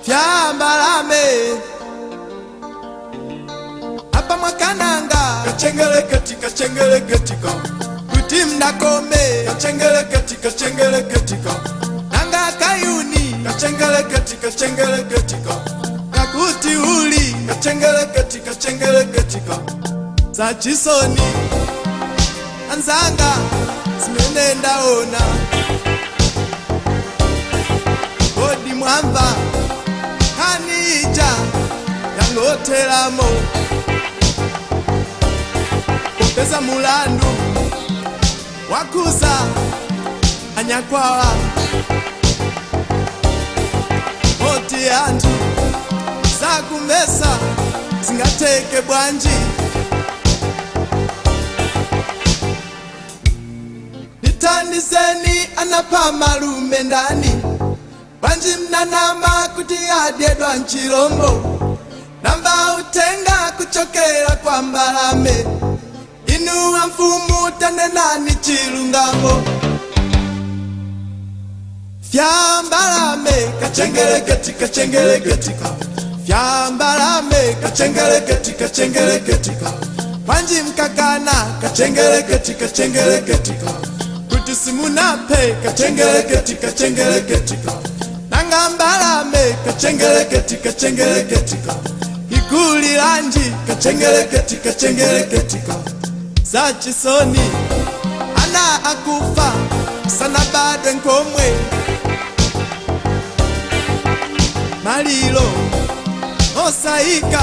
Fyambalame apa mwakananga. Kachengeleketi, kachengeleketika. Kuti mndakome. Kachengeleketi, kachengeleketika. Nanga kayuni. Kachengeleketi, kachengeleketika. Kakuti uli. Kachengeleketi, kachengeleketika. Zachisoni anzanga zimene ndaona. Kodi mwamva nkhani ija yangotheramo? Popeza mulandu wakuza anyakwawa, moti anthu sakumvesa zingatheke bwanji? Nithandizeni, anapha malume ndani? Bwanji mnanama kuti adyedwa nchilombo? Namva utenga kuchokera kwa mbalame. Inu wa mfumu, tanenani chilungamo. Fyambalame. Kachengeleketi, kachengeleketika. Fyambalame. Kachengeleketi, kachengeleketika. Bwanji mkakana. Kachengeleketi, kachengeleketika. Kuti simunaphe. Kachengeleketi, kachengeleketika. Nanga mbalame. Kachengeleketi, kachengeleketika. Ikulilanji. Kachengeleketi, kachengeleketika. Zachisoni, ana akufa sana badwe nkomwe. Malilo osaika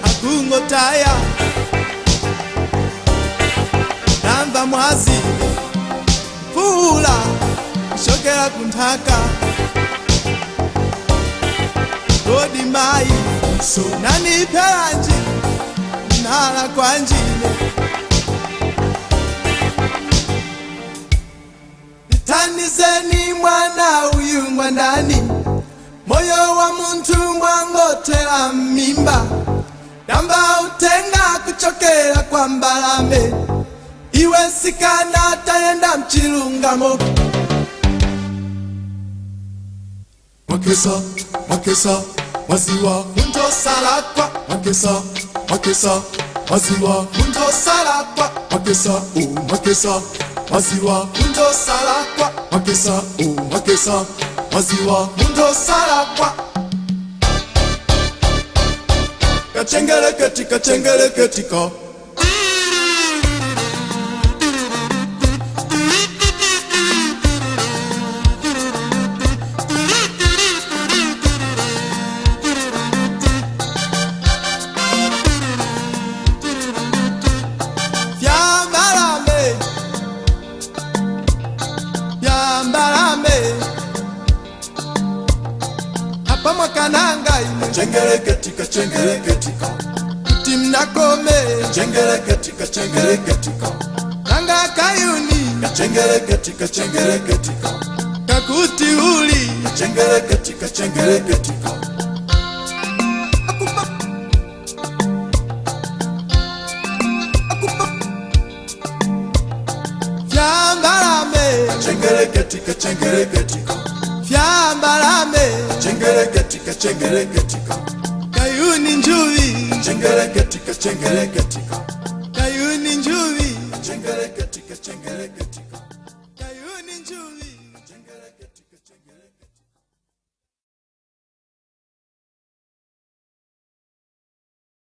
akungotaya. Namva mwazi fuula kushokera kunthaka. Kodi mayi, naniphelanji nhala kwanjine? Thandizeni, mwana uyu mwandani? Moyo wa munthu mwangothera mimba. Ndamva utenga kuchokera kwa mbalame. Iwe sikana, tayenda mchilungamo. Mwakesa, mwakesa maziwa. Munthu osalakwa. Mwakesa, mwakesa maziwa. Munthu osalakwa. Mwakesa o, mwakesa maziwa. Munthu osalakwa. Mwakesa o, mwakesa maziwa. Munthu osalakwa. Kachengeleketi, kachengeleketika. Fyambalame, fyambalame apa mwakananga ine. Kachengeleketi, kachengeleketika. Kuti mnakome. Kachengeleketi, kachengeleketika. Nanga kayuni. Kachengeleketi, kachengeleketika. Kakuti uli. Kachengeleketi, kachengeleketika. Akupa akupa. Fyambalame. Kachengeleketi, kachengeleketika. Fyambalame. Kachengeleketi, kachengeleketika. Kayuni njuvi. Kachengeleketi, kachengeleketika. Kayuni njuvi. Kachengeleketi, kachengeleketika. Kayuni njuvi.